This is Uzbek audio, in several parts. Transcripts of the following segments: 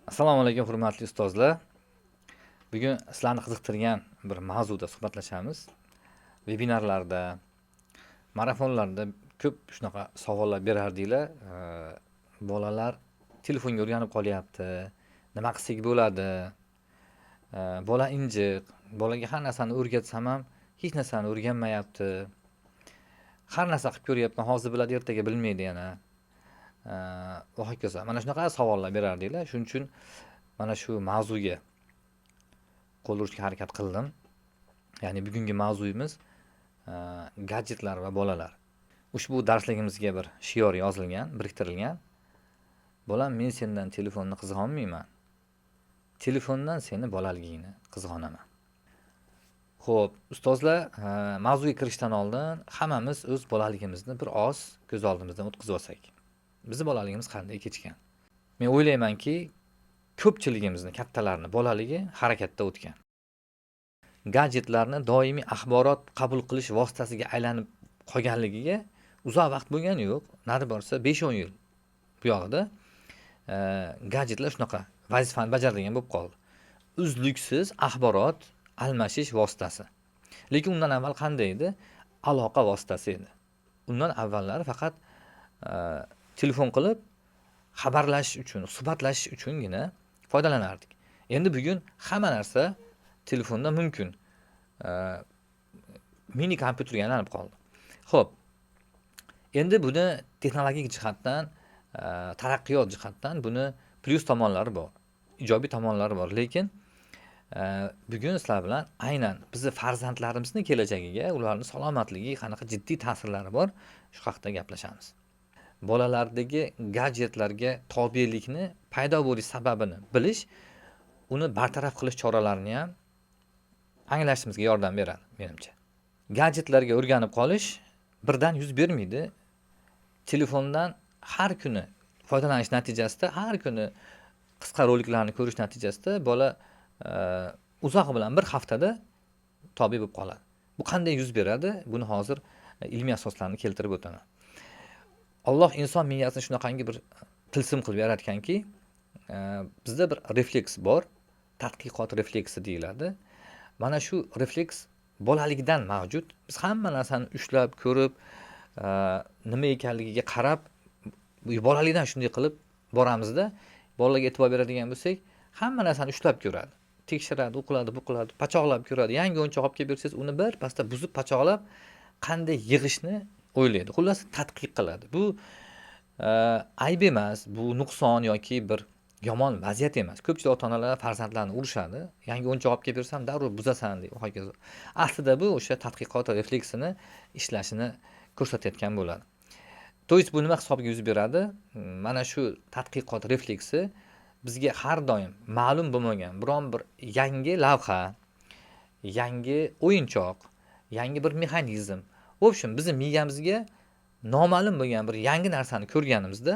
Assalomu alaykum, hurmatli ustozlar. Bugun sizlarni qiziqtirgan bir mavzuda suhbatlashamiz. Vebinarlarda, marafonlarda ko'p shunaqa savollar berardinglar. Bolalar telefonga o'rganib qolyapti. Nima qilsak bo'ladi? Bola injiq, bolaga har narsani o'rgatsam ham hech narsani o'rganmayapti. Har narsa qilib ko'ryapman, hozir biladi, ertaga bilmaydi yana. Va hokazo. Mana shunaqa savollar berardinglar. Shuning uchun mana shu mavzuga qo'l urishga harakat qildim. Ya'ni bugungi mavzuyimiz gadjetlar va bolalar. Ushbu darsligimizga bir shior yozilgan, biriktirilgan. Bolam, men sendan telefonni qizg'onmayman. Telefondan seni bolaligingni qizg'onaman. Xo'p, ustozlar, mavzuga kirishdan oldin hammamiz o'z bolaligimizni bir oz ko'z oldimizdan o'tkazib olsak. Bizni bolaligimiz qanday kechgan? Men o'ylaymanki, ko'pchiligimizni, kattalarni bolaligi harakatda o'tgan. Gadjetlarni doimiy axborot qabul qilish vositasiga aylanib qolganligiga uzoq vaqt bo'lgani yo'q. Nari borsa 5-10 yil bu yog'ida gadjetlar shunaqa vazifani bajaradigan bo'lib qoldi. Uzluksiz axborot almashish vositasi. Lekin undan avval qanday edi? Aloqa vositasi edi. Undan avvallari faqat telefon qilib xabarlashish uchun, suhbatlashish uchungina foydalanardik. Endi bugun hamma narsa telefonda mumkin. Mini kompyuterga aylanib qoldi. Xo'p. Endi buni texnologik jihatdan, taraqqiyot jihatdan buni plyus tomonlari bor, ijobiy tomonlari bor. Lekin bugun sizlar bilan aynan bizni farzandlarimizni kelajagiga, ularni salomatligiga qanaqa jiddiy ta'sirlari bor, shu haqida gaplashamiz. Bolalardagi gadjetlarga tobelikni paydo bo'lish sababini bilish, uni bartaraf qilish choralarini ham anglashimizga yordam beradi, menimcha. Gadjetlarga o'rganib qolish birdan yuz bermaydi. Telefondan har kuni foydalanish natijasida, har kuni qisqa roliklarni ko'rish natijasida bola uzog'i bilan bir haftada tobe bo'lib qoladi. Bu qanday yuz beradi? Buni hozir ilmiy asoslarni keltirib o'taman. Alloh inson miyasini shunaqangi bir tilsim qilib yaratganki, bizda bir refleks bor, tadqiqot refleksi deyiladi. Mana shu refleks bolalikdan mavjud. Biz hamma narsani ushlab, ko'rib, nima ekanligiga qarab, bolalikdan shunday qilib boramizda, bolalarga e'tibor beradigan bo'lsak, hamma narsani ushlab ko'radi. Tekshiradi, u qiladi, bu qiladi, pachoqlab ko'radi. Yangi o'yinchoq olib kelib bersangiz, uni bir pasda buzib, pachoqlab, qanday yig'ishni o'ylaydi. Xullas, tadqiq qiladi. Bu ayb emas, bu nuqson yoki bir yomon vaziyat emas. Ko'pchilik ota-onalar farzandlarini urishadi. Yangi o'yinchoq olib kelib bersam, darrov buzasan deb hokazo. Aslida bu o'sha tadqiqot refleksini ishlashini ko'rsatayotgan bo'ladi. То есть bu nima hisobiga yuz beradi? Mana shu tadqiqot refleksi bizga har doim ma'lum bo'lmagan biron bir yangi lavha, yangi o'yinchoq, yangi bir mexanizm. В общем, bizni miyamizga noma'lum bo'lgan bir yangi narsani ko'rganimizda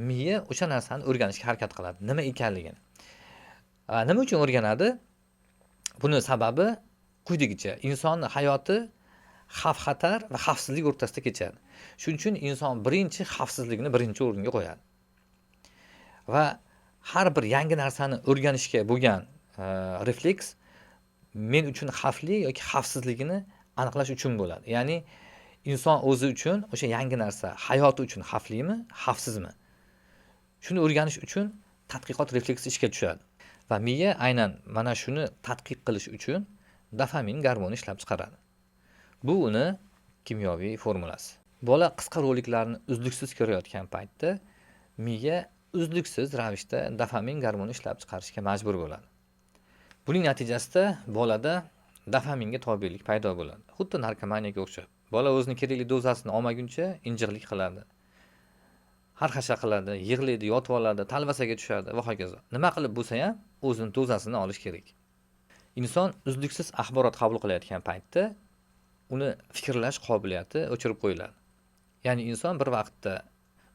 miya o'sha narsani o'rganishga harakat qiladi, nima ekanligini. Nima uchun o'rganadi? Buni sababi quyidagicha: insonni hayoti xavf-xatar va xavfsizlik o'rtasida kechadi. Shuning uchun inson birinchi xavfsizlikni birinchi o'ringa qo'yadi. Va har bir yangi narsani o'rganishga bo'lgan refleks men uchun xavfli yoki xavfsizligini aniqlash uchun bo'ladi. Ya'ni inson o'zi uchun o'sha yangi narsa hayoti uchun xavflimi, xavfsizmi? Shuni o'rganish uchun tadqiqot refleksi ishga tushadi. Va miya aynan mana shuni tadqiq qilish uchun dopamin gormoni ishlab chiqaradi. Bu uni kimyoviy formulasi. Bola qisqa roliklarni uzluksiz ko'rayotgan paytda miya uzluksiz ravishda dopamin gormoni ishlab chiqarishga majbur bo'ladi. Buning natijasida bolada dopaminga tobelik paydo bo'ladi. Xuddi narkomaniyaga o'xshab. Bola o'zini kerakli dozasini olmaguncha injiqlik qiladi. Xarxasha qiladi, yig'laydi, yotib oladi, talvasaga tushadi va hokazo. Nima qilib bo'lsa ham o'zini dozasini olish kerak. Inson uzluksiz axborot qabul qilayotgan paytda uni fikrlash qobiliyati o'chirib qo'yiladi. Ya'ni inson bir vaqtda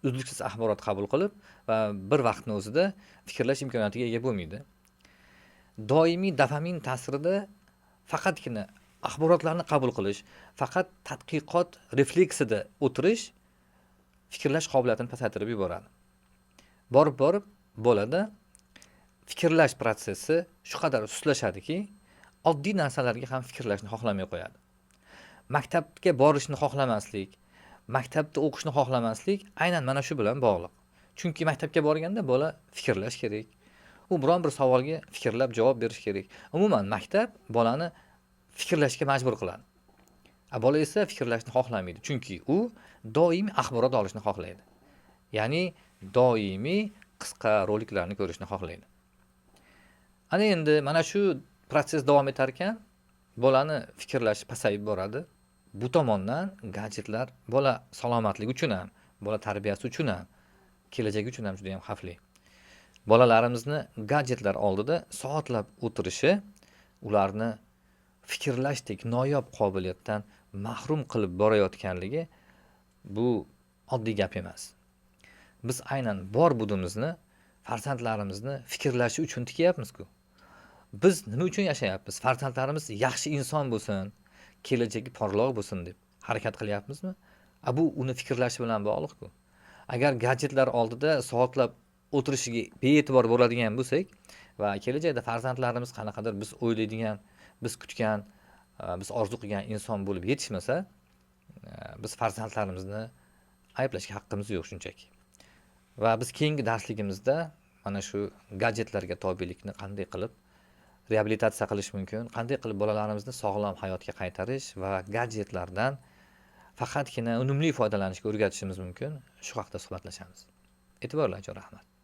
uzluksiz axborot qabul qilib va bir vaqtni o'zida fikrlash imkoniyatiga ega bo'lmaydi. Doimiy dopamin ta'sirida faqatgina axborotlarni qabul qilish, faqat tadqiqot refleksida o'tirish fikrlash qobiliyatini pasaytirib yuboradi. Borib-borib bolada fikrlash protsessi shu qadar sustlashadiki, oddiy narsalarga ham fikrlashni xohlamay qo'yadi. Maktabga borishni xohlamaslik, maktabda o'qishni xohlamaslik aynan mana shu bilan bog'liq. Chunki maktabga borganda bola fikrlash kerak. U biron bir savolga fikrlab javob berish kerak. Umuman maktab bolani fikrlashga majbur qiladi. A bola esa fikrlashni xohlamaydi, chunki u doimiy axborot olishni xohlaydi. Ya'ni doimiy qisqa roliklarni ko'rishni xohlaydi. Ana endi mana shu protsess davom etar ekan, bolani fikrlashi pasayib boradi. Bu tomondan gadjetlar bola salomatligi uchun ham, bola tarbiyasi uchun ham, kelajagi uchun ham juda ham xavfli. Bolalarimizni gadjetlar oldida soatlab o'tirishi ularni fikrlashdek noyob qobiliyatdan mahrum qilib borayotganligi bu oddiy gap emas. Biz aynan bor budimizni farzandlarimizni fikrlashi uchun tikyapmiz-ku. Biz nima uchun yashayapmiz? Farzandlarimiz yaxshi inson bo'lsin, kelajagi porloq bo'lsin deb harakat qilyapmizmi? A bu uni fikrlashi bilan bog'liq-ku. Agar gadjetlar oldida soatlab o'tirishiga bee'tibor bo'ladigan bo'lsak va kelajakda farzandlarimiz qanaqadir biz o'ylaydigan, biz kutgan, biz orzu qilgan inson bo'lib yetishmasa, biz farzandlarimizni ayblashga haqqimiz yo'q shunchaki. Va biz keyingi darsligimizda mana shu gadjetlarga tobelikni qanday qilib reabilitatsiya qilish mumkin, qanday qilib bolalarimizni sog'lom hayotga qaytarish va gadjetlardan faqatgina unumli foydalanishga o'rgatishimiz mumkin, shu haqda suhbatlashamiz. E'tiborlar uchun rahmat.